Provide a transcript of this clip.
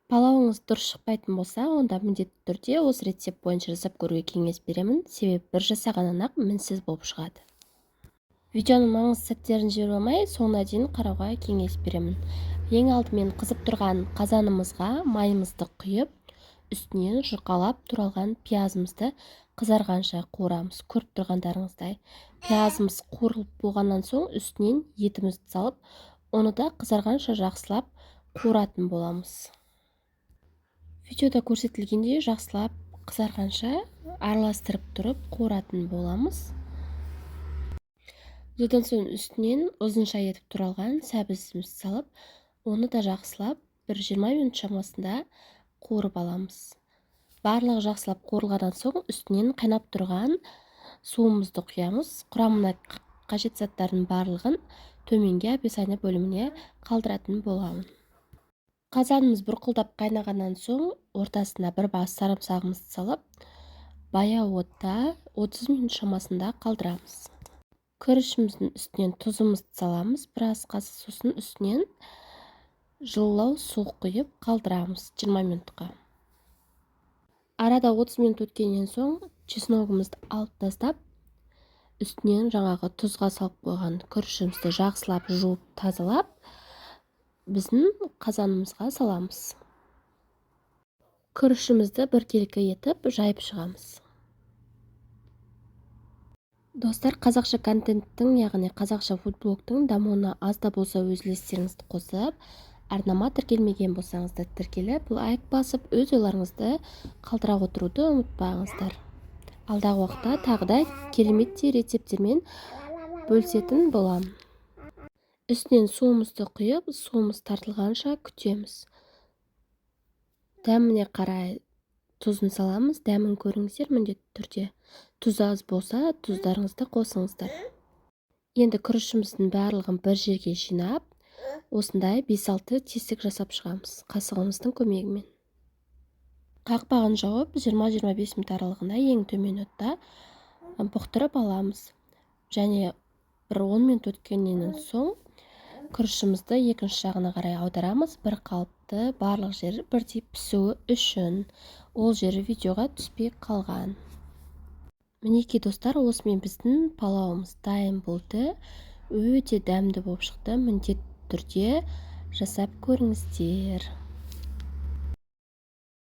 Палауыңыз дұрыс шықпайтын болса, онда міндетті түрде осы рецепт бойынша жасап көруге кеңес беремін, себебі бір жасағаннан-ақ мінсіз болып шығады. Видеоның маңызды сәттерін жіберіп алмай, соңына дейін қарауға кеңес беремін. Ең алдымен қызып тұрған қазанымызға майымызды құйып, үстінен жұқалап туралған пиязымызды қызарғанша қуырамыз. Көріп тұрғандарыңыздай, пиязымыз қуырылып болғаннан соң үстінен етімізді салып, оны да қызарғанша жақсылап қуыратын боламыз. Видеода көрсетілгендей, жақсылап қызарғанша араластырып тұрып қуыратын боламыз. Содан соң үстінен ұзынша етіп туралған сәбізімізді салып, оны да жақсылап бір 20 минут шамасында қуырып аламыз. Барлығы жақсылап қуырылғаннан соң үстінен қайнап тұрған суымызды құямыз. Құрамына қажет заттардың барлығын төменге описание бөліміне қалдыратын боламын. Қазанымыз бұрқылдап қайнағаннан соң ортасына бір бас сарымсағымызды салып, баяу отта 30 минут шамасында қалдырамыз. Күрішіміздің үстінен тұзымызды саламыз біраз қасық, сосын үстінен жылылау су құйып қалдырамыз 20 минутқа. Арада 30 минут өткеннен соң чесногымызды алып тастап, үстінен жаңағы тұзға салып қойған күрішімізді жақсылап жуып тазалап, біздің қазанымызға саламыз. Күрішімізді біркелкі етіп жайып шығамыз. Достар, қазақша контенттің, яғни қазақша фудблогтың дамуына аз да болса өз үлестеріңізді қосып, арнама тіркелмеген болсаңыздар, тіркеліп, лайк басып, өз ойларыңызды қалдыра отыруды ұмытпаңыздар. Алдағы уақытта тағы да кереметтей рецепттермен бөлісетін боламын. Үстінен суымызды құйып, суымыз тартылғанша күтеміз. Дәміне қарай тұзын саламыз. Дәмін көріңіздер міндетті түрде. Тұз аз болса, тұздарыңызды қосыңыздар. Енді күрішіміздің барлығын бір жерге жинап, осындай 5-6 тесік жасап шығамыз қасығымыздың көмегімен. Қақпағын жауып, 20-25 минут аралығында ең төмен отта бұқтырып аламыз. Және бір 10 минут өткеннен соң күрішімізді екінші жағына қарай аударамыз, бір қалыпты барлық жері бірдей пісуі үшін. Ол жері видеоға түспей қалған. Мінекей, достар, осымен біздің палауымыз дайын болды. Өте дәмді болып шықты, міндетті түрде жасап көріңіздер.